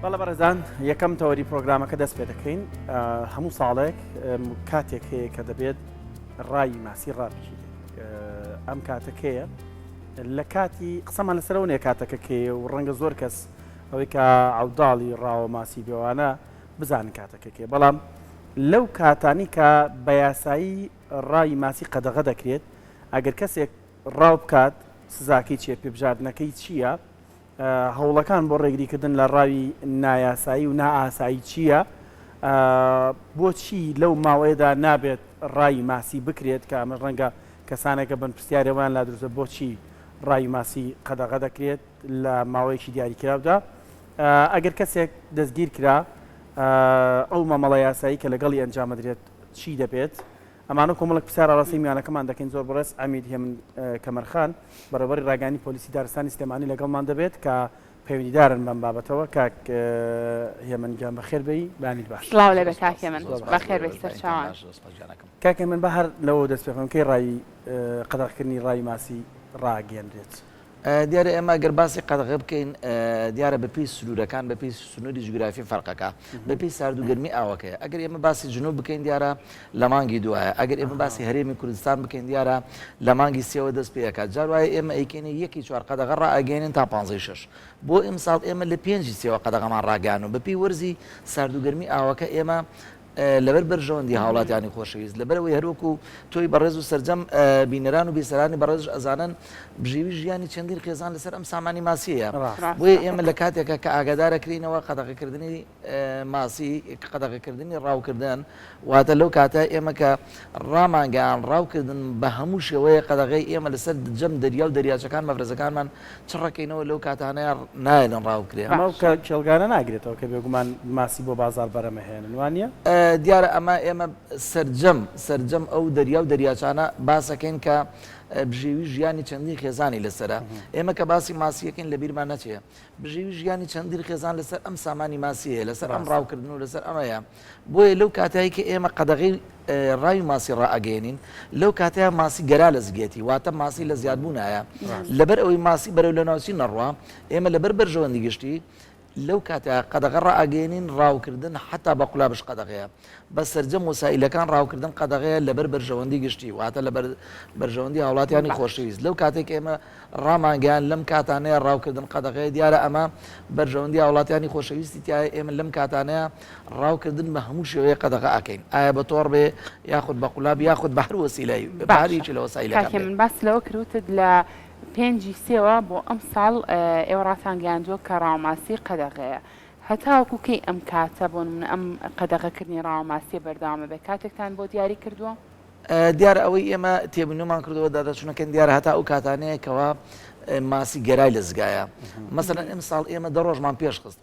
بەڵێ بەڕێزان یەکەم تەوەری پرۆگرامەکە دەست پێ دەکەین هەموو ساڵێک کاتێک هەیە کە دەبێت ڕای ماسی ڕابگیرێت ئەم کاتەکەیە لە کاتی قسەمان لەسەرەوە نیە کاتەکە کێیە و ڕەنگە زۆر کەس ئەوەی کە عەوداڵی ڕاوە ماسی بێوانە بزانن کاتەکە کێ بەڵام لەو کاتانی کە بە یاسایی ڕاوی ماسی قەدەغە دەکرێت ئەگەر کەسێک ڕاو بکات سزاکەی چیە پێبژاردنەکەی چییە هەوڵەکان بۆ ڕێگریکردن لە ڕاوی نایاسایی و نائاسایی چییە؟ بۆچی لەو ماوەیەدا نابێت ڕاوی ماسی بکرێت کە ئەمەش ڕەنگە کەسانێکە بن پرسیاری ئەوەیان لا دروستە بۆچی ڕاوی ماسی قەدەغە دەکرێت لە ماوەیەکی دیاریکراودا ئەگەر کەسێک دەستگیر کرا ئەو مامەڵە یاسایی کە لەگەڵی ئەنجامەدرێت چی دەبێت؟ ئەمانە کۆمەڵێک پرسیار ئاراستەی میوانەکەمان دەکەین، زۆر بەڕێز عەمید هێمن کەمەرخان، بەڕێوەبەری ڕاگەیاندنی پۆلیسی دارستانی سلێمانی لەگەڵمان دەبێت کە پەیوەندیدارن بەم بابەتەوە. کاک هێمن گیان بەخێر بێی، بەیانیت باش. سڵاو لێبێ کاک هێمن، بەخێر بێی سەرچاوان. کاک هێمن با هەر لەوەوە دەست پێ بکەم، کەی ڕای قەدەغەکردنی ڕاوی ماسی ڕاگەیەنرێت؟ دیارە ئێمە گەر باسی قەدەغە بکەین دیارە بەپێی سنوورەکان بەپێی سنووری جوگرافی فەرقەکە بەپێی سارد و گەرمی ئاوەکەیە ئەگەر ئێمە باسی جنوب بکەین دیارە لە مانگی دوایە ئەگەر ئێمە باسی هەرێمی کوردستان بکەین دیارە لە مانگی سێوە دەست پێەکات جار وایە ئێمە ئەیکەینە یەکی چوار قەدەغە ڕائەگەیەنین تا پانزەی شەش بۆ ئیمساڵ ئێمە لە پێنجی سێوە قەدەغەمان ڕاگەیان و بەپێی وەرزی سارد و گەرمی ئاوەکە ئێمە لەبەر بەرژەوەندی هاوڵاتیانی خۆشەویست، لەبەرئەوەی هەروەکو تۆی بەڕێز و سەرجەم بینەران و بیسەرانی بەڕێزش ئەزانن بژێوی ژیانی چەندین خێزان لەسەر ئەم سامانی ماسیەیە، بۆیە ئێمە لە کاتێکا کە ئاگادارەکرێینەوە قەدەغەکردنی ماسی، قەدەغەکردنی ڕاوکردن، واتە لەو کاتە ئێمە کە ڕامانگەیاند ڕاوکردن بە هەموو شێوەیەک قەدەغەی ئێمە لەسەر جەم دەریا و دەریاچەکان مەفرەزەکانمان چڕەکەینەوە لەو کاتانەیا نایەلن ڕاو بکرێ. ئەمە ئەو کێڵگانە ناگرێتەوە کە بێگومان ماسی بۆ بازاڕ بەرەمەهێنن وا نییە؟ دیارە ئەمە ئێمە سەرجەم سەرجەم ئەو دەریا و دەریاچانە باسەکەین کە بژێوی ژیانی چەندین خێزانی لەسەرە. ئێمە کە باسی ماسییەکەین لەبیرمان نەچێ بژێوی ژیانی چەندین خێزان لەسەر ئەم سامانی ماسییەیە، لەسەر ئەم ڕاوکردن و لەسەر ئەمەیە. بۆیە لەو کاتەی کە ئێمە قەدەغەی ڕاوی ماسی ڕائەگەیەنین لەو کاتەیا ماسی گەرا لە زگێتی واتە ماسی لە زیادبوونایە لەبەر ئەوەی ماسی بەرەو لەناوچین نەڕوا ئێمە لەبەر بەرژەوەندی گشتی لەو کاتە قەدەغە ڕائەگەیەنین ڕاوکردن حتا بە قولابش قەدەغەیە بە سەرجەم وەسائیلەکان ڕاوکردن قەدەغەیە لەبەر بەرژەوەندی گشتی واتە لەبەر بەرژەوەندی هاوڵاتیانی خۆشەویست لەو کاتێک ئێمە ڕامانگەیاند لەم کاتانەیا ڕاوکردن قەدەغەیە، دیارە ئەمە بەرژەوەندی هاوڵاتیانی خۆشەویستی تیایە، ئێمە لەم کاتانەیا ڕاوکردن بە هەموو شێوەیەک قەدەغە ئەکەین، ئایا بە تۆڕ بێ یاخود بە قولاب یاخود بە هەر وەسیلەی بە هەر باشە یەکێ لە کاک وەسایلەکان بێ. هێمن باست لەوە کرد وتت لە پێنجی سێوە بۆ ئەمساڵ ئێوە ڕاتانگەیاندووە کە ڕاوەماسی قەدەغەیە هەتاوەکو کەی ئەم کاتە بۆ نمونە ئەم قەدەغەکردنی ڕاوەماسیە بەردەوام ئەبێ کاتێکتان بۆ دیاری کردووە؟ دیارە ئەوەی ئێمە تێبینیمان کردووە داداچوونەکەن دیارە هەتا ئەو کاتانەیە کەوا ماسی گەرای لە زگایە مەسەلەن ئمساڵ ئێمە دە ڕۆژمان پێش خست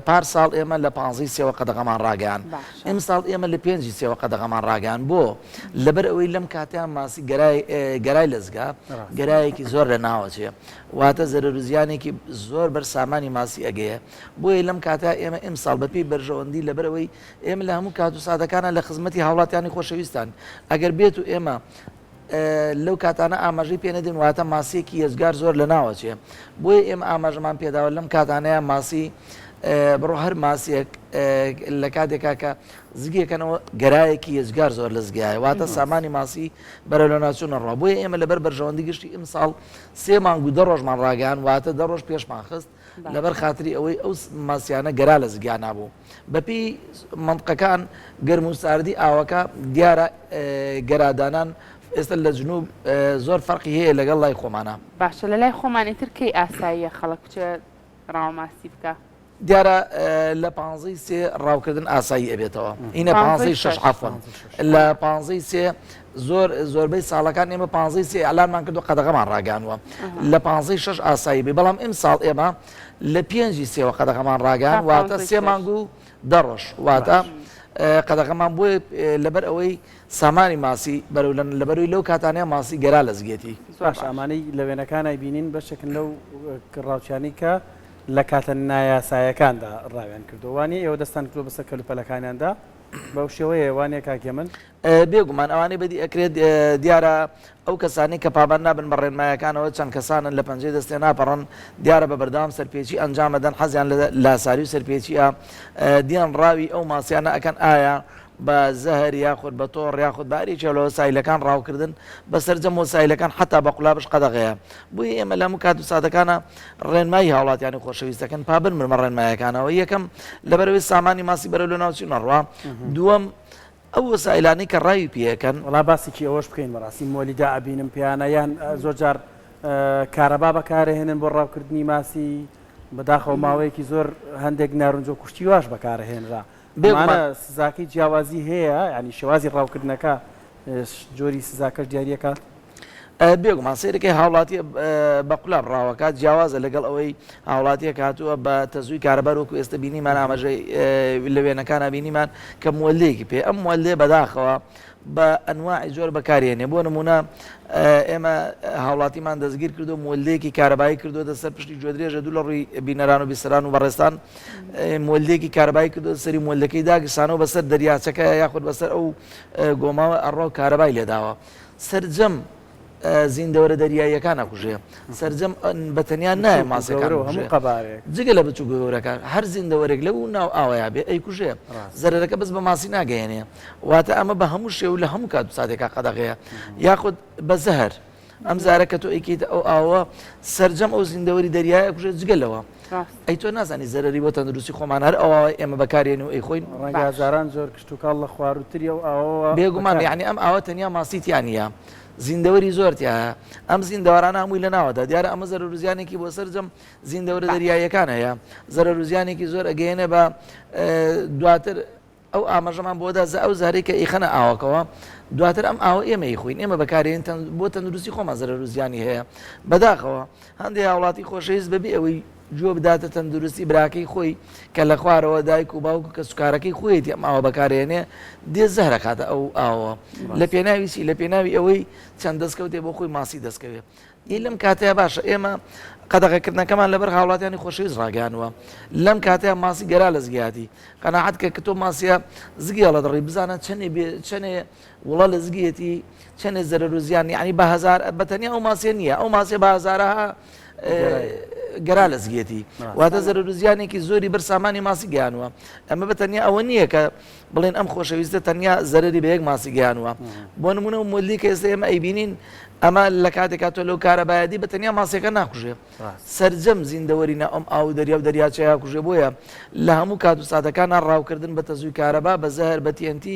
پار ساڵ ئێمە لە پانزەی سێوە قەدەغەمان ڕاگەیان ئمساڵ ئێمە لە پێنجی سێوە قەدەغەمان ڕاگەیان بۆ لەبەر ئەوەی لەم کاتیان ماسی گەرای گەرای لە زگا گەرایەکی زۆر لە ناوەچێ واتە زەرەر و زیانێکی زۆر بەر سامانی ماسی ئەگەیە بۆیە لەم کاتە ئێمە ئمساڵ بەپێی بەرژەوەندی لەبەرەوەی ئێمە لە هەموو کات و ساتەکانا لە خزمەتی هاوڵاتیانی خۆشەویستان، ئەگەر بێت و ئێمە لەو کاتانە ئاماژەی پێ نەدەین واتە ماسیەکی یەجگار زۆر لە ناوەچێ بۆیە ئێمە ئاماژەمان پێداوە لەم کاتانەیە ماسی بڕۆ هەر ماسیەک لە کاتێکا کە زگێکەنەوە گەرایەکی یەجگار زۆر لە زگایە واتە سامانی ماسی بەرە لە ناچوونە ڕوا بۆیە ئێمە لەبەر بەرژەوەندی گشتی ئیمساڵ سێ مانگ و دە ڕۆژمان ڕاگەیان واتە دە ڕۆژ پێشمان خست لەبەر خاتری ئەوەی ئەو ماسیانە گەرا لە زگیانا بوو. بەپێی مەنتقەکان گەرم و ساردی ئاوەکە دیارە گەرادانان ئێستا لە جنوب زۆر فەرقی هەیە لەگەڵ لای خۆمانا. باشە لە لای خۆمان ئیتر کەی ئاساییە خەڵک بچێ ڕاوەماسی بکا؟ دیارە لە پانزەی سێ ڕاوکردن ئاسایی ئەبێتەوە ئینە پانزەی شەش عەفوەن لە پانزەی سێ زۆر زۆربەی ساڵەکان ئێمە پانزەی سێ ئیعلانمان کردو قەدەغەمان ڕاگەیانوە لە پانزەی شەش ئاسایی بێ بەڵام ئیمساڵ ئێمە لە پێنجی سێوە قەدەغەمان ڕاگەیان واتە سێ مانگ و دە ڕۆژ واتە قەدەغەمان بۆیە لەبەر ئەوەی سامانی ماسی بەرەو لەبەروی لەو کاتانەیە ماسی گەرا لە زگێتی. باش ئەمانەی لە وێنەکانای بینین بەشێکن لەو ڕاوچیانەی کە لە کاتە نایاسایەکاندا ڕاویان کردووە وانیە ئێوە دەستان کردووە بەسەر کەلوپەلەکانیاندا؟ بەو شێوەیە وانە کاک هێمن؟ بێگومان ئەوانەی بەدی ئەکرێت دیارە ئەو کەسانەی کە پابەند نابن بە ڕێنمایەکانەوە چەند کەسانن لە پەنجەی دەست تێناپەڕن دیارە بە بەردەوام سەرپێچی ئەنجام ئەدەن حەزیان لە لاساری و سەرپێچیە دیان ڕاوی ئەو ماسیانە ئەکەن ئایا بە زەهر یاخود بە تۆڕ یاخود بە هەریەکێ لە وەسایلەکان ڕاوکردن بە سەرجەم وەسایلەکان حەتا بە قولابش قەدەغەیە بۆیە ئێمە لە هەموو کات و ساتەکانە ڕێنمایی هاوڵاتیانی خۆشەویست دەکەن پابەند بن بە ڕێنمایەکانەوە یەکەم لەبەرئەوەی سامانی ماسی بەرەو لەناوچوون ئەڕوا دووەم ئەو وەسائیلانەی کە ڕاوی پێ ئەکەن. وەڵا باسێکی ئەوەش بکەین بەڕاستی مۆلیدە ئەبینم پێیانە یان زۆر جار کارەبا بەکارەهێنن بۆ ڕاوکردنی ماسی بەداخەوە ماوەیەکی زۆر هەندێک نارنجۆ کوشتی واش بەکارەهێنرا بێگومان سزاکەی جیاوازی هەیە ینی شێوازی ڕاوکردنەکە جۆری سزاکەش دیاریەکات؟ بێگومان سەیرەکەی هاوڵاتیە بە قولاب ڕاوەکات جیاوازە لەگەڵ ئەوەی هاوڵاتیەک هاتووە بە تەزووی کارەبار وەکو ئێستا بینیمان ئاماژەی لە وێنەکانە بینیمان کە موەلێکی پێ ئەم موەلێ بەداخەوە بە ئەنواعی جۆر بەکارێنێ بۆ نمونە ئێمە هاوڵاتیمان دەستگیر کردو مولدێکی کارەبایی کردو سەر پشتی گوێدرێژە دوو لە ڕووی بینەران و بیسەران و بەڕێستان مولدێکی کارەبایی کردو سەری مولدەکەی داگرسانەوە بەسەر دەریاچەکە یاخود بەسەر ئەو گۆماوە ئەڕۆ کارەبای لێداوە سەرجەم زیندەوەرە دەریاییەکان ئەکوژێ سەرجەم بە تەنیا نایە ماسیەکان هەموو قەبارێک جگە لە بچوک گەورەکان هەر زیندەوەرێک لەو ناو ئاوەیا بێ ئەیکوژێ زەرەرەکە بەس بە ماسی ناگەیەنێ واتە ئەمە بە هەموو شێو لە هەموو کات و ساتێکا قەدەغەیە یاخود بە زەهر ئەم زارە کە تۆ ئەیکەیتە ئەو ئاوە سەرجەم ئەو زیندەوەری دەریایە ئەکوژێت جگە لەوە ئەی تۆ نازانی زەرەری بۆ تەندروستی خۆمان هەر ئەو ئاوەی ئێمە بەکارێن و ئەیخۆین. ڕەنگە هەزاران جۆر کشتوکاڵ لە خوارووتری ئەو ئاوەوە بێگومان بەکار. یەعنی ئەم ئاوە تەنیا ماسی تیا نییە زیندەوەری زۆر تیایە ئەم زیندەوەرانە هەمووی لەناوەدا دیارە ئەمە زەرەر و زیانێکی بۆ سەرجەم زیندەوەرە دەریاییەکان هەیە زەرەر و زیانێکی زۆر ئەگەیەنێ بە دواتر ئەو ئاماژەمان بۆ دا ئەو زەهرەی کە ئەیخەنە ئاوەکەوە دواتر ئەم ئاوە ئێمە ئەیخۆین ئێمە بەکارێن بۆ تەندروستی خۆمان زەرەر و زیانی هەیە بەداخەوە هەندێک هاوڵاتی خۆشەویست بەبێ ئەوەی گوێ بداتە تەندروستی براکەی خۆی کە لە خوارەوە دایک و باوک و کەسوکارەکەی خۆیەتی ئەم ئاوە بەکارێنێ دێ زەهرەکاتە ئەو ئاوە لە پێناوی چی لە پێناوی ئەوەی چەند دەستکەوتێ بۆ خۆی ماسی دەستکەوێ ی لەم کاتەیا باشە ئێمە قەدەغەکردنەکەمان لەبەر هاوڵاتیانی خۆشەویست ڕاگەیانوە لەم کاتەیا ماسی گەرا لە زگیاتی قەناعەت کە کە تۆ ماسیە زگی هەڵەدڕی بزانە چەنێ بێ چەنێ وڵە لە زگیەتی چەنێ زەرەر و زیان یعنی بە هەزار بە تەنیا ئەو ماسیە نییە ئەو ماسیە بە هەزارەها گەرا لە زگیەتی واتە زەرەر و زیانێکی زۆری بەر سامانی ماسی گەیانوە ئەمە بە تەنیا ئەوە نییە کە بڵێن ئەم خۆشەویستە تەنیا زەرەری بە یەک ماسی گەیانوە بۆ نمونە و مۆلی کە ئێستا ئێمە ئەیبینین ئەمە لە کاتێکا تۆ لەو کارەبایەدی بە تەنیا ماسیەکە ناکوژێ سەرجەم زیندەوەری ناو ئەم ئاو و دەریا و دەریاچەیە کوژێ بۆیە لە هەموو کات و ساتەکانە ڕاوکردن بە تەزووی کارەبا بە زەهر بە TNT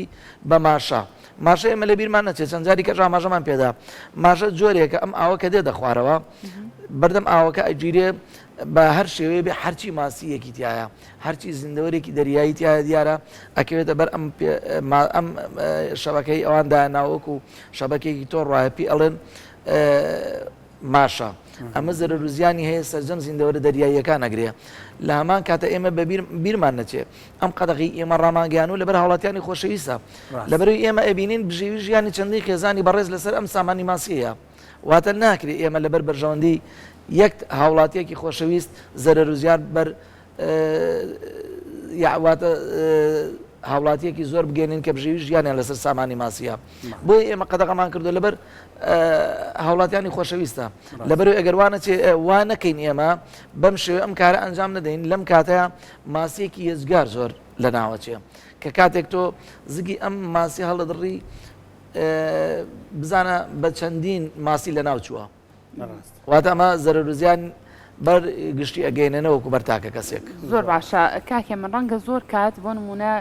بە ماشە ماشە ئێمە لە بیرمان نەچێت چەند جاری کەش ئاماژەمان پێدا ماشە جۆرێکە ئەم ئاوە کە دێتە خوارەوە بەردەم ئاوەکە ئەگیرێ بە هەر شێوەیە بێ هەرچی ماسییەکی تایە هەرچی زیندەوەرێکی دەریایی تایە دیارە ئەکەوێتە بەر ئەم ئەم شەبەکەی ئەوان دایاناوە وەکو شەبەکێکی تۆڕ وایە پێی ئەڵێن ماشە ئەمە زەرەر و زیانی هەیە سەرجەم زیندەوەرە دەریاییەکان ئەگرێ لە هەمان کاتە ئێمە بەبیر بیرمان نەچێ ئەم قەدەغی ئێمە ڕامانگەیان و لەبەر هاوڵاتیانی خۆشەویستە لەبەرەوەی ئێمە ئەبینین بژێوی ژیانی چەندین خێزانی بەڕێز لەسەر ئەم سامانی ماسیەیە واتە ناکرێ ئێمە لەبەر بەرژەوەندی یەک هاوڵاتیەکی خۆشەویست زەرەر و زیان بەر واتە هاوڵاتیەکی زۆر بگەێنین کە بژێوی ژیانیان لەسەر سامانی ماسیە بۆیە ئێمە قەدەغەمان کردو لەبەر هاوڵاتیانی خۆشەویستە لەبەرەوەی ئەگەر وانە وا نەکەین ئێمە بەم شێوە ئەم کارە ئەنجام نەدەین لەم کاتەیە ماسیەکی یەزگار زۆر لە ناوەچێ کە کاتێک تۆ زگی ئەم ماسی هەڵەدڕی بزانە بە چەندین ماسی لە ناو چووە. واتە ئەمە زەرەر و زیان بەر گشتی ئەگەیەنێ نەوەکو بەر تاکە کەسێک. زۆر باشە کاک هێمن ڕەنگە زۆر کات بۆ نموونە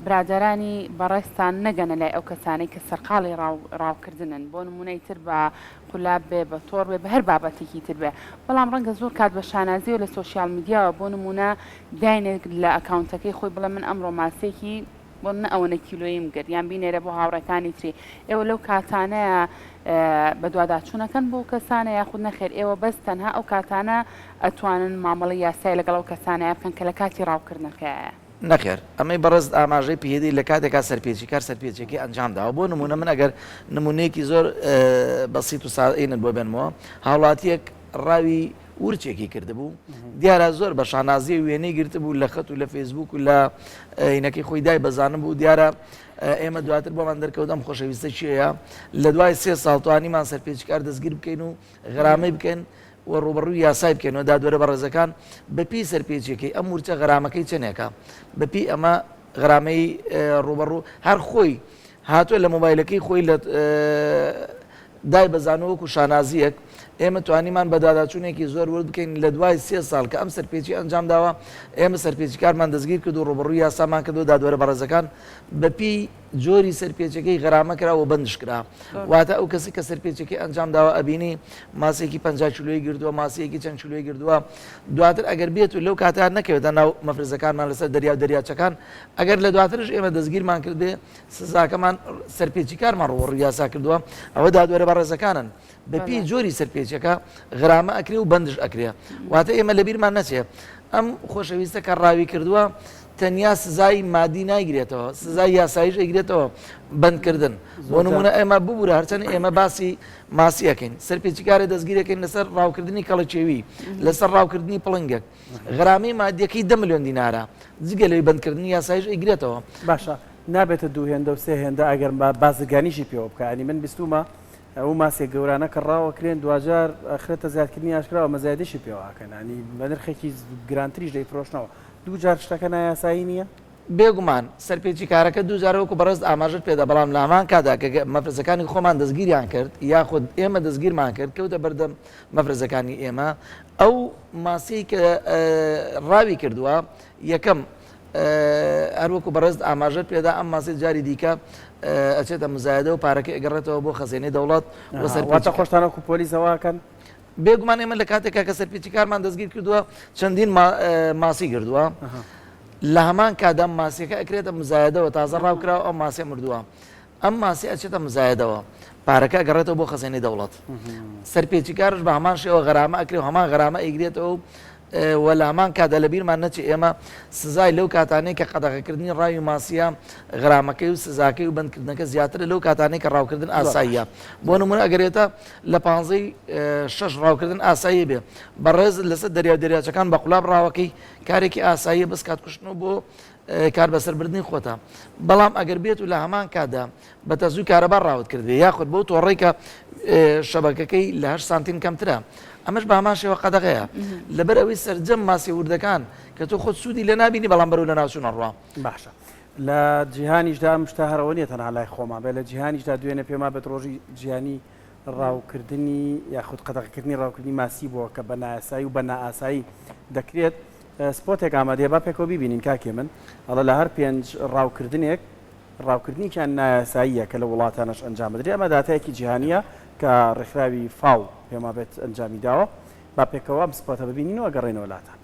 برادەرانی بەڕێزتان نەگەنە لای ئەو کەسانەی کە سەرقاڵی ڕاو ڕاوکردنن بۆ نموونەی تر بە قولاب بێ بە تۆڕ بێ بە هەر بابەتێکی تر بێ بەڵام ڕەنگە زۆر کات بە شانازیەوە لە سۆشیال میدیاوە بۆ نموونە داینێک لە ئەکاونتەکەی خۆی بڵێ من ئەمڕۆ ماسیەکی بۆ نمونە ئەوەنە کیلۆییم گرت یان بینێرە بۆ هاوڕێکانی تری ئێوە لەو کاتانەیە بەدواداچوون ئەکەن بۆ کەسانە یاخود نەخێر ئێوە بەس تەنها ئەو کاتانە ئەتوانن مامەڵەی یاسای لەگەڵ ئەو کەسانەیا بکەن کە لە کاتی ڕاوکردنەکەیە. نەخێر ئەمەی بەڕێزت ئاماژەی پێدەی لە کاتێکا سەرپێچیکار سەرپێچیەکەی ئەنجام داوە بۆ نمونە من ئەگەر نمونەیەکی زۆر بەسیت و سادەینت بۆ بێنمەوە هاوڵاتیەک ڕاوی. ورچێکی کردبوو دیارە زۆر بە شانازیە وێنەی گرتبوو لە خەت و لە فەیسبوک و لە اینەکەی خۆی دای بەزانم بوو دیارە ئێمە دواتر بۆمان دەرکەوت ئەم خۆشەویستە کێیە لە دوای سێ ساڵ توانیمان سەرپێچیکار دەستگیر بکەین و غەرامەی بکەین و ڕووبەڕووی یاسای بکەینەوە دادوەرە بەڕێزەکان بەپێی سەرپێچیەکەی ئەم ورچە غەرامەکەی چەندێکە بەپێی ئەمە غەرامەی ڕووبەڕوو هەر خۆی هاتووە لە مۆبایلەکەی خۆی لە دای بەزانوە وەکو شانازیەک، ئێمە توانیمان بەدواداچوونێکی زۆر ورد بکەین لە دوای سێ ساڵ کە ئەم سەرپێچی ئەنجام داوە ئێمە سەرپێچیکارمان دەستگیر کرد و ڕووبەڕووی یاسامان کردەوە دادوەرە بەڕێزەکان بەپێی جۆری سەرپێچەکەی غەرامە کرا و بەندش کرا واتە ئەو کەسی کە سەرپێچەکەی ئەنجام داوە ئەبینی ماسێکی 50 کیلۆی گردووە ماسیەکی چەند کیلۆی گردووە دواتر ئەگەر بێت و لەو کاتە نەکەوێتە ناو مەفرەزەکانمان لەسەر دەریا و دەریاچەکان ئەگەر لە دواترش ئێمە دەستگیرمان کردبێ سزاکەمان سەرپێچیکارمان ڕووبەڕووی یاسا کردووە، ئەوە دادوەرە بەڕێزەکانن بەپێی جۆری سەرپێچیەکە غرامە ئەکرێ و بەندش ئەکرێ. واتە ئێمە لەبیرمان نەچێ ئەم خۆشەویستە کە ڕاوی کردووە تەنیا سزای مادی نایگرێتەوە، سزای یاساییش ئەیگرێتەوە، بەندکردن. بۆ نموونە ئێمە ببورە هەرچەند ئێمە باسی ماسی ئەکەین، سەرپێچیکارێ دەستگیرەکەین لەسەر ڕاوکردنی کەڵەکێوی، لەسەر ڕاوکردنی پڵنگێک، غەرامەی مادیەکەی دە ملیۆن دینارە، جگە لەوەی بەندکردنی یاساییش ئەیگرێتەوە. باشە نابێتە دوو هێندە و سێ هێندە ئەگەر بازرگانیشی پێوە بکا یانی من بیستومە ئەو ماسیە گەورانە کە ڕاوەکرێن دواجار ئەخرێتە زیادکردنی ئاشکراوە مەزایدەشی پێوە ئەکەن یانی بە نرخێکی گرانتریش دەیفرۆشنەوە دووجار شتەکە نایاسایی نییە؟ بێگومان سەرپێچیکارەکە دووجار وەکو بەڕێزت ئاماژەت پێدا بەڵام لە هەمان کاتدا کە مەفرەزەکانی خۆمان دەستگیریان کرد یاخود ئێمە دەستگیرمان کرد کەوتە بەردەم مەفرەزەکانی ئێمە ئەو ماسیەی کە ڕاوی کردووە یەکەم هەروەکو بەڕێزت ئاماژەت پێدا ئەم ماسی جاری دیکە ئەچێتە مزایدە و پارەکەی ئەگەڕێتەوە بۆ خەزێنەی دەوڵەت و سەرپێچی خۆشتان وەکو پۆلیسەوەکەن بێگومان ئێمە لە کاتێکا کە سەرپێچیکارمان دەستگیر کردووە چەندین ماسی گردووە لە هەمان کادا ماسیەکە ئەکرێتە مزایدەوە تازە ڕاوکراوە ئەو ماسیە مردووە ئەم ماسی ئەچێتە مزایدەوە پارەکە ئەگەڕێتەوە بۆ خەزێنەی دەوڵەت سەرپێچیکارش بە هەمان شێوە غەرامە ئەکرێ و هەمان غەرامە ئەیگرێتەوە و و لە هەمان کاتدا لە بیرمان نەچێ ئێمە سزای لەو کاتانەی کە قەدەغەکردنی ڕاوی ماسیە غرامەکەی و سزاکەی و بەندکردنەکە زیاترە لەو کاتانەی کە ڕاوکردن ئاساییە بۆ نمونە ئەگەرێتە لە پانزەی شەش ڕاوکردن ئاسایی بێ بەڕێز لەسەر دەریا و دەریاچەکان بە قولاب ڕاوەکەی کارێکی ئاساییە بەس کات کوشتنەوە بۆ کار بەسەربردنی خۆتە بەڵام ئەگەر بێت و لە هەمان کاتدا بە تەزووی کارەبا ڕاوت کردبێ یاخود بەو تۆڕەی کە شەبەکەکەی لە هەشت سانتیم کەمترە ئەمەش بە هەمان شێوە قەدەغەیە لەبەر ئەوەی سەرجەم ماسی وردەکان کە تۆ خۆت سوودی لێ نابینی بەڵام بەرەو لەناوچوون ئەڕوا. باشە لە جیهانیشدا ئەم شتە هەر ئەوە نییە تەنها لای خۆمان بێت لە جیهانیشدا دوێنێ پێما بێت ڕۆژی جیهانی ڕاوکردنی یاخود قەدەغەکردنی ڕاوکردنی ماسی بووە کە بە نایاسایی و بە نائاسایی دەکرێت سپۆتێک ئامادەیە با پێکەوە بیبینین کاک هێمن ئەڵێ لە هەر پێنج ڕاوکردنێک ڕاوکردنێکیان نایاساییە کە لە وڵاتانەش ئەنجام بدرێت ئەمە داتایەکی جیهانییە کە ڕێکخراوی فاو پێموابێت ئەنجامی داوە با پێکەوە ئەم سپۆتە ببینین و ئەگەڕێینەوە لاتان.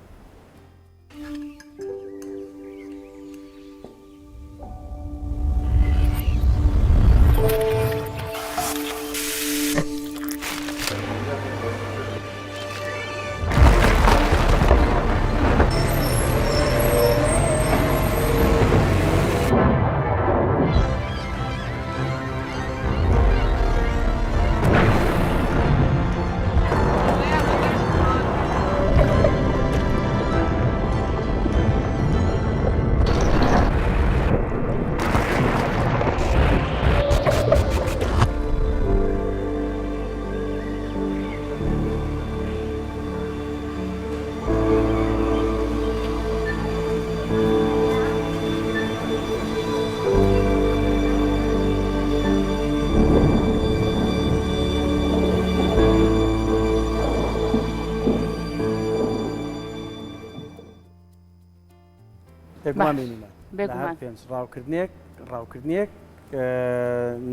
بێگومان بینیمان لە هەر پێنج ڕاوکردنێک ڕاوکردنێک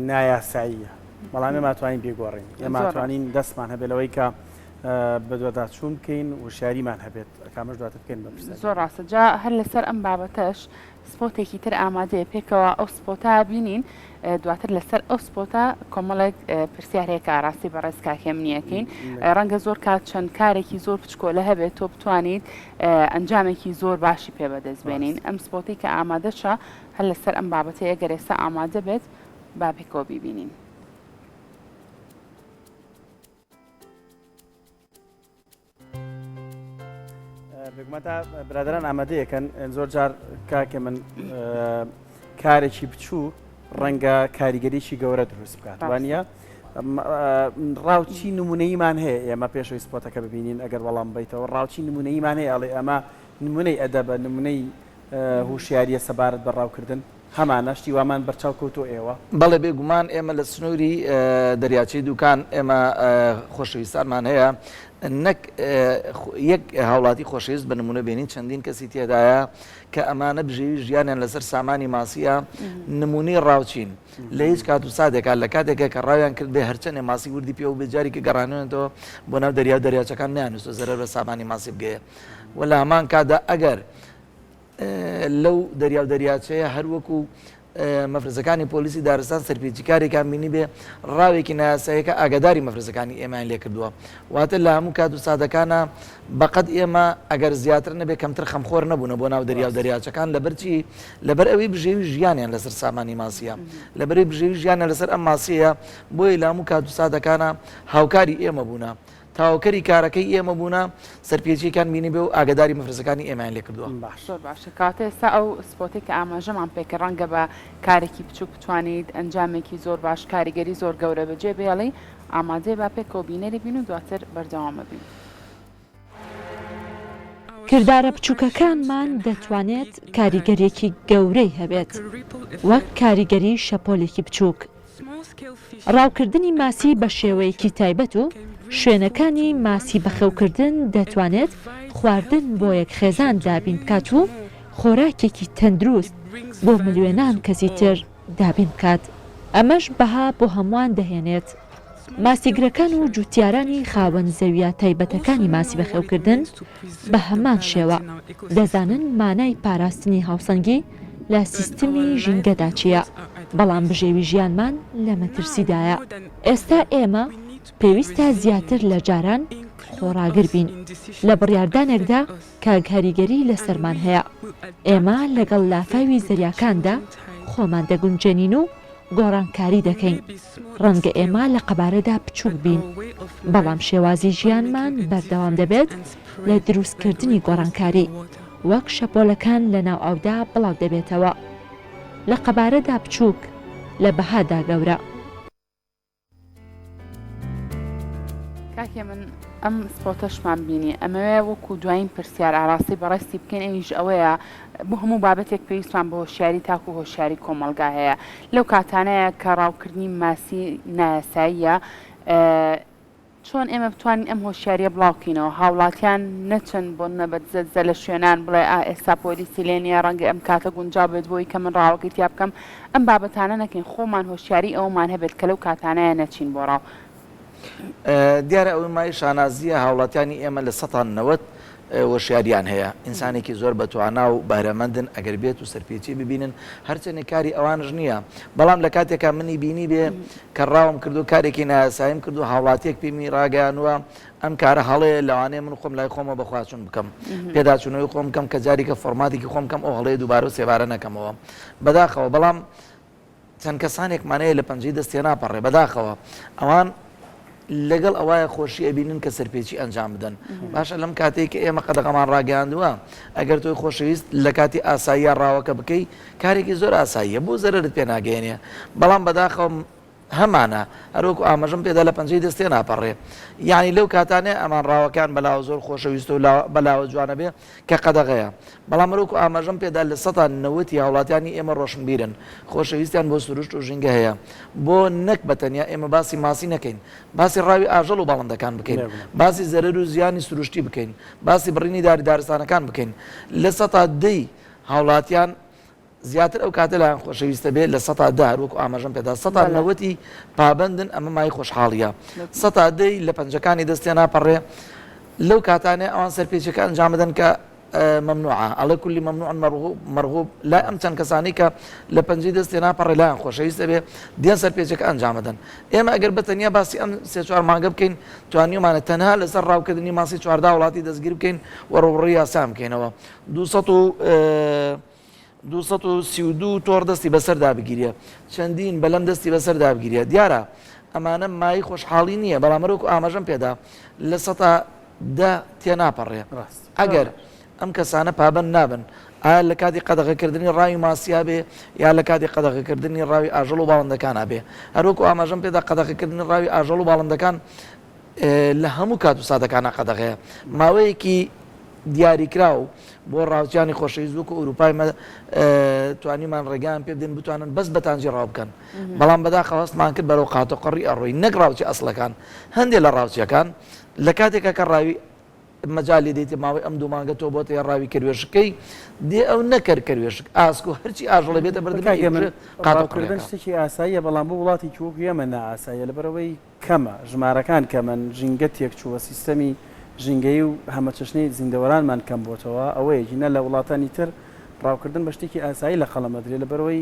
نایاساییە بەڵام ئێمە توانین بیگۆڕین ئێمە توانین دەستمان هەبێت لەوەی کە بەدواداچوون بکەین وشیاریمان هەبێت کامەش دواتر بکەین بە پرسیار. زۆر ڕاستە جا هەر لەسەر ئەم بابەتەش سپۆتێکی تر ئامادەیە پێکەوە ئەو سپۆتە بینین دواتر لەسەر ئەو سپۆتە کۆمەڵێک پرسیار هەیە کە ئاراستەی بەڕێز کاک هێمنی ئەکەین ڕەنگە زۆر کات چەند کارێکی زۆر بچکۆلە هەبێت تۆ بتوانیت ئەنجامێکی زۆر باشی پێ بەدەست بێنین ئەم سپۆتەی کە ئامادەشە هەر لەسەر ئەم بابەتەیە گەر ئێستا ئامادە بێت با پێکەوە بیبینین. بێگومان تا برادران ئامادەیەکەن زۆر جار کاکێ من کارێکی بچوو ڕەنگە کاریگەریی گەورە دروست بکات وانە ڕاوچی نمونەیمان هەیە ئێمە پێشەوەی سپۆتەکە ببینین ئەگەر وەڵام بیتەوە ڕاوچی نمونەیمان هەیە ئەڵێ ئەمە نمونەی ئەدەبە نمونەی هوشیاریە سەبارەت بە ڕاوکردن هەمانە شتی وامان بەرچاو کەوتووە ئێوە؟ بەڵێ بێ گومان ئێمە لە سنووری دەریاچەی دوکان ئێمە خۆشەویستانمان هەیە نەک یەک هاوڵاتی خۆشەویست بە نمونە بێنین چەندین کەسی تێدایە کە ئەمانە بژێوی ژیانیان لەسەر سامانی ماسیە نمونەی ڕاوچین لە هیچ کات و ساتێکا لە کاتێکا کە ڕاویان کرد بێ هەرچەنێ ماسی وردی پێوە بێ جارێکی گەڕانوێنەوە بۆ ناو دەریا و دەریاچەکان نیانوستە زەرەر بە سامانی ماسی بگەیە و لە هەمان کاتدا ئەگەر لەو دەریا و دەریاچەیە هەر وەکو مەفرەزەکانی پۆلیسی دارستان سەرپێچیکارێکیان بینیبێ ڕاوێکی نایاساییەکە ئاگاداری مەفرەزەکانی ئێمەیان لێکردووە واتە لە هەموو کات و ساتەکانە بەقەد ئێمە ئەگەر زیاتر نەبێ کەمتر خەمخۆر نەبوونە بۆ ناو دەریا و دەریاچەکان لەبەرچی لەبەر ئەوەی بژێوی ژیانیان لەسەر سامانی ماسیە لەبەری بژێوی ژیانیان لەسەر ئەم ماسیە بۆیە لە هەموو کات و ساتەکانە هاوکاری ئێمە بوونە تەواوکەری کارەکەی ئێمە بوونە، سەرپێچییەکیان بینیبێ و ئاگاداری مەفرەزەکانی ئێمەیان لێ کردووە. باش. زۆر باشە کەواتە ئێستا ئەو سپۆتەی کە ئاماژەمان پێکرد ڕەنگە بە کارێکی بچوک بتوانیت ئەنجامێکی زۆر باش کاریگەری زۆر گەورە بەجێ بهێڵی ئامادەیە با پێکەوە بینەری بین و دواتر بەردەوام ئەبین. کردارە بچووکەکانمان دەتوانێت کاریگەرییەکی گەورەی هەبێت، وەک کاریگەری شەپۆلێکی بچووک. ڕاوکردنی ماسی بە شێوەیەکی تایبەت و شوێنەکانی ماسی بەخێوکردن دەتوانێت خواردن بۆ یەک خێزان دابین بکات و خۆراکێکی تەندروست بۆ ملیۆنان کەسی تر دابین بکات، ئەمەش بەها بۆ هەمووان دەهێنێت. ماسیگرەکان و جوتیارانی خاوەن زەوییە تایبەتەکانی ماسی بەخێوکردن بە هەمان شێوە دەزانن مانای پاراستنی هاوسەنگی لە سیستمی ژینگەدا چییە، بەڵام بژێوی ژیانمان لە مەترسیدایە. ئێستا ئێمە پێویستە زیاتر لە جاران خۆڕاگر بین لە بڕیاردانێکدا کە کاریگەری لەسەرمان هەیە. ئێمە لەگەڵ لافاوی زەریاکاندا خۆمان دەگونجێنین و گۆڕانکاری دەکەین. ڕەنگە ئێمە لە قەبارەدا بچووک بین، بەڵام شێوازی ژیانمان بەردەوام دەبێت لە دروستکردنی گۆڕانکاری، وەک شەپۆلەکان لەناو ئاودا بڵاو دەبێتەوە. لە قەبارەدا بچووک، لە بەهادا گەورە. کاک هێمن ئەم سپۆتەشمان بینی ئەمەوێ وەکو دوایین پرسیار ئاراستەی بەڕێزتی بکەین ئەویش ئەوەیە بۆ هەموو بابەتێک پێویستمان بە هۆشیاری تاک و هۆشیاری کۆمەڵگا هەیە لەو کاتانەیە کە ڕاوکردنی ماسی نایاساییە چۆن ئێمە بتوانین ئەم هۆشیاریە بڵاوکەینەوە هاوڵاتیان نەچن بۆ نمونە بە دزە دزە لە شوێنان بڵێ ئا ئێستا پۆلیسی لێ نیە ڕەنگە ئەم کاتە گونجاو بێت بۆی کە من ڕاوەکەی تیا بکەم ئەم بابەتانە نەکەین خۆمان هۆشیاری ئەوەمان هەبێت کە لەو کاتانەیە نەچین بۆ ڕاو. دیارە ئەوەی مایەی شانازییە هاوڵاتیانی ئێمە 90% هۆشیاریان هەیە، ئینسانێکی زۆر بەتوانا و بەهرەمەندن ئەگەر بێت و سەرپێچی ببینن هەرچەنێک کاری ئەوانش نییە بەڵام لە کاتێکا منی بینی بێ کە ڕاوم کردو کارێکی نایاساییم کردو هاوڵاتیەک پێمی ڕاگەیانووە ئەم کارە هەڵەیە لەوانەیە من خۆم لای خۆمەوە بەخواچون بکەم پێداچوونەوەی خۆم بکەم کە جاریکە فۆرماتێکی خۆم بکەم ئەو هەڵەیە دووبارە و سێبارە نەکەمەوە بەداخەوە بەڵام چەند کەسانێکمان هەیە لە پەنجەی دەست تێناپەڕێ بەداخەوە ئەوان لەگەڵ ئەوایە خۆشی ئەبینن کە سەرپێچی ئەنجام بدەن باشە لەم کاتێک کە ئێمە قەدەغەمان ڕاگەیاندووە ئەگەر تۆی خۆشەویست لە کاتی ئاساییە ڕاوەکە بکەی کارێکی زۆر ئاساییە بۆ زەرەرت پێ ناگەیەنێ بەڵام بەداخەوە هەمانە هەروەکو ئاماژەم پێدا لە پەنجەی دەست تێناپەڕێ یعنی لەو کاتانەیە ئەمان ڕاوەکان بەلاوە زۆر خۆشەویستە و بەلاوە جوانە بێ کە قەدەغەیە بەڵام هەروەکو ئاماژەم پێدا 90% ی هاوڵاتیانی ئێمە ڕۆشنبیرن خۆشەویستیان بۆ سروشت و ژینگە هەیە بۆ نەک بە تەنیا ئێمە باسی ماسی نەکەین باسی ڕاوی ئاژەڵ و باڵندەکان بکەین باسی زەرەر و زیانی سروشتی بکەین باسی بڕینی داری دارستانەکان بکەین 10% ی هاوڵاتیان زیاتر ئەو کاتە لایان خۆشەویستە بێ 10% هەر وەکو ئاماژەم پێدا 90% ی پابەندن ئەمە مای خۆشحاڵیە 10% ی لە پەنجەکانی دەست تێناپەڕێ لەو کاتانەی ئەوان سەرپێچیەکە ئەنجام بدەن کە ممنوعە ئەڵێ کولی ممنوع مەرغوب مەرغوب لای ئەم چەند کەسانی کە لە پەنجەی دەست تێناپەڕێ لایان خۆشەویستە بێ دێن سەرپێچەکە ئەنجام بدەن ئێمە ئەگەر بە تەنیا باسی ئەم سێ چوار مانگە بکەین توانیومانە تەنها لەسەر ڕاوکردنی ماسی 14 وڵاتی دەستگیر بکەین و ڕووبەڕووی یاسا بکەینەوە 232 تۆڕ دەستی بەسەردا بگیرێ، چەندین بەلەم دەستی بەسەردا بگیرێ، دیارە ئەمانە مایەی خۆشحاڵی نییە، بەڵام هەروەکو ئاماژەم پێدا 10% تێناپەڕێ. ئەگەر. ئەم کەسانە پابەند نابن ئایا لە کاتی قەدەغەکردنی ڕاوی ماسیا بێ یا لە کاتی قەدەغەکردنی ڕاوی ئاژەڵ و باڵندەکانا بێ. هەروەکو ئاماژەم پێدا قەدەغەکردنی ڕاوی ئاژەڵ و باڵندەکان لە هەموو کات و ساتەکانا قەدەغەیە. ماوەیەکی دیاریکراو بۆ ڕاوچیانی خۆشەویست وەکو ئەوروپای مە توانیمان ڕێگەیان پێ بدەین بتوانن بەس بە تانجی ڕاو بکەن. بەڵام بەداخەوە هەستمان کرد بەرەو قاتوقڕی ئەڕۆین نەک ڕاوچی ئەسڵەکان هەندێ لە ڕاوچیەکان لە کاتێکا کە ڕاوی مەجالی دەیتێ ماوەی ئەم دوو مانگە تۆ بۆت هەیە ڕاوی کەروێشکەی دێ ئەو نەکەر کەروێشک ئاسک و هەرچی ئاژەڵێ بێتە بەردەمی کاک هێمن ئەیکوژێ قاتوقڕی ڕاوکردن ئەکا. شتێکی ئاساییە بەڵام بۆ وڵاتێکی وەکو ئێمە نائاساییە لەبەرئەوەی کەمە ژمارەکان کەمن ژینگە تێکچووە سیستەمی ژینگەیی و هەمەچەشنەی زیندەوەرانمان کەم بۆتەوە ئەوەیە گینا لە وڵاتانی تر ڕاوکردن بە شتێکی ئاسایی لە قەڵەم ئەدرێ لەبەرئەوەی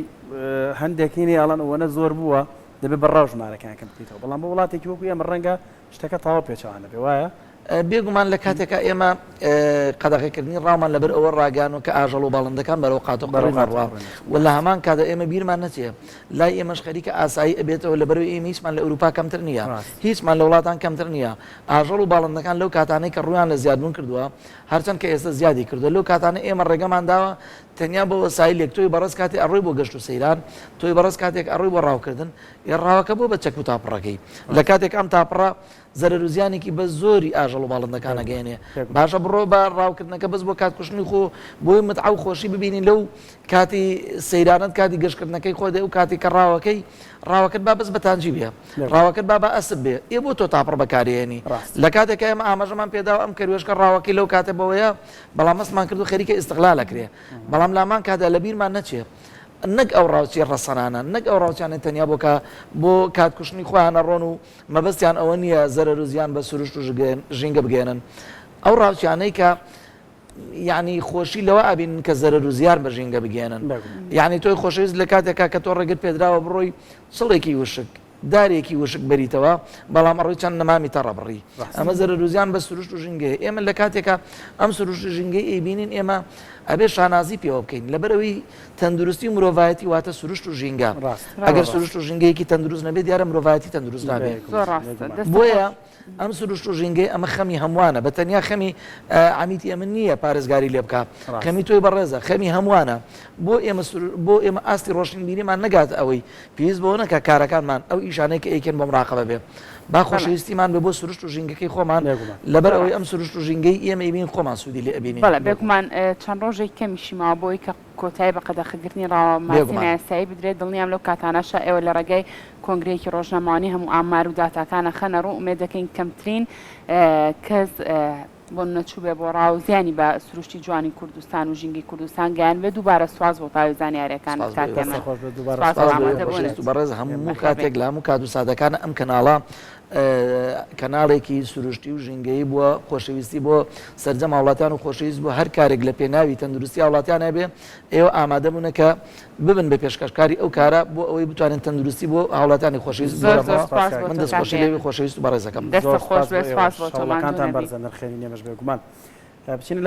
هەندێک هینی ئەڵێن ئەوەنە زۆر بووە دەبێ بە ڕاو ژمارەکان کەم بکەیتەوە بەڵام بۆ وڵاتێکی وەکو ئێمە ڕەنگە شتەکە تەواو پێچەوانە بێ وایە؟ بێگومان لە کاتێکا ئێمە قەدەغەکردنی ڕاومان لەبەر ئەوە ڕاگەیاندوە کە ئاژەڵ و باڵندەکان بەرەو قاتوقڕی نەڕوا و لە هەمان کاتدا ئێمە بیرمان نەچێ لای ئێمەش خەریکە ئاسایی ئەبێتەوە لەبەرئەوەی ئێمە هیچمان لە ئەوروپا کەمتر نییە هیچمان لە وڵاتان کەمتر نییە ئاژەڵ و باڵندەکان لەو کاتانەی کە ڕوویان لە زیادبوون کردووە هەرچەند کە ئێستا زیادی کردووە لەو کاتانە ئێمە ڕێگەمان داوە تەنیا بۆ وەسایلێک تۆی بەڕێز کاتێ ئەڕۆی بۆ گەشت و سەیران تۆی بەڕێز کاتێک ئەڕۆی بۆ ڕاوکردن ئێ ڕاوەکە بۆ بە چەک و تاپڕەکەی لە کاتێک ئەم تاپڕە زەرەر و زیانێکی بە زۆری ئاژەڵ و باڵندەکان ئەگەیەنێ باشە بڕۆ بە ڕاوکردنەکە بەس بۆ کات کوشتنی خۆ بۆی متعە و خۆشی ببینی لەو کاتی سەیرانەت کاتی گەشتکردنەکەی خۆ دێ و کاتی کە ڕاوەکەی ڕاوەکەت با بەس بە تانجی بێ ڕاوەکەت با بە ئەسپ بێ ئێ بۆ تۆ تاپڕ بەکارێنی لە کاتێک ئێمە ئاماژەمان پێداوە ئەم کەروێشکە ڕاوەکەی لەو کاتە بەوەیە بەڵام هەستمان کردو خەریکە ئیستغلال ئەکرێ بەڵام لامان کاتدا لەبیرمان نەچێ نەک ئەو ڕاوچی ڕەسەنانە نەک ئەو ڕاوچانەی تەنیا بۆ کە بۆ کات کوشتنی خۆیان ئەڕۆن و مەبەستیان ئەوە نییە زەرەر و زیان بە سروشت و ژینگە بگەیەنن ئەو ڕاوچیانەی کە یعنی خۆشی لەوە ئەبینن کە زەرەر و زیان بە ژینگە بگەیەنن یعنی تۆی خۆشەویست لە کاتێکا کە تۆ ڕێگرت پێدراوە بڕۆی چڵێکی وشک دارێکی وشک بەریتەوە بەڵام ئەڕۆی چەند نەمامی تەڕە بڕی ئەمە زەرەر و زیان بە سروشت و ژینگەیە ئێمە لە کاتێکا ئەم سروشت و ژینگەی ئەیبینین ئێمە ئەبێ شانازی پێوە بکەین لەبەرئەوەی تەندروستی و مرۆڤایەتی واتە سروشت و ژینگە ئەگەر سروشت و ژینگەیەکی تەندروست نەبێت دیارە مرۆڤایەتی تەندروست نابێت بۆیە ئەم سروشت و ژینگەی ئەمە خەمی هەمووانە بە تەنیا خەمی عەمیدی ئەمن نییە پارێزگاری لێ بکا خەمی تۆی بەڕێزە خەمی هەمووانە بۆ ئێمە بۆ ئێمە ئاستی ڕۆشنبیریمان نەگات ئەوەی پێویست بەوە نەکا کارەکانمان ئەو ئیشانەی کە ئەیکەن بۆ مراقەبە بێ با خۆشەویستیمان بێ بۆ سروشت و ژینگەکەی خۆمان لەبەر ئەوەی ئەم سروشت و ژینگەی ئێمە ئەیبین خۆمان سوودی لێ ئەبینین. بەڵێ بێگومان چەند ڕۆژێک کەمیشی ماوە بۆ ئەوەی کە کۆتایی بە قەدەخەگرتنی ڕاوە ماسی نایاسایی بدرێت، دڵنیام لەو کاتانەشا ئێوە لە ڕێگای کۆنگرەیەکی ڕۆژنامەوانی هەموو ئامار و داتاکان ئەخەنە ڕوو، ئومێد دەکەین کەمترین کەس بۆ نمونە چووبێ بۆ ڕاو زیانی بە سروشتی جوانی کوردستان و ژینگەی کوردستان گەیاندبێ، دووبارە سواس بۆ تەواوی زانیاریەکانت سپاس کاک بۆ هێمن. ئێوە. سپاس بۆ سپاس بۆ ئێوە ئامادەبوونت. خۆشەویست و بەڕێز هەموو بەخێر کاتێک بێی. لە هەموو کات و ساتەکان ئەم کەناڵە کەناڵێکی سروشتی و ژینگەیی بووە خۆشەویستی بۆ سەرجەم هاوڵاتیان و خۆشەویست بۆ هەر کارێک لە پێناوی تەندروستی هاوڵاتیان هەبێ ئێوە ئامادە بوونە کە ببن بە پێشکەشکاری ئەو کارە بۆ ئەوەی بتوانن تەندروستی بۆ هاوڵاتیانی خۆشەویست زۆر زۆر بگەڕێنەوە سپاس بۆ من تۆ دەست کاک خۆشی لێوی هێمن. خۆشەویست و بەڕێزەکەم. دەستت زۆر خۆش سپاس بێ بۆ سپاس ئێوەش بۆ تۆ ماندوو هەوڵەکانتان نەبی. بەرزە نرخێنین ئێمەش بێگومان بچینە لای.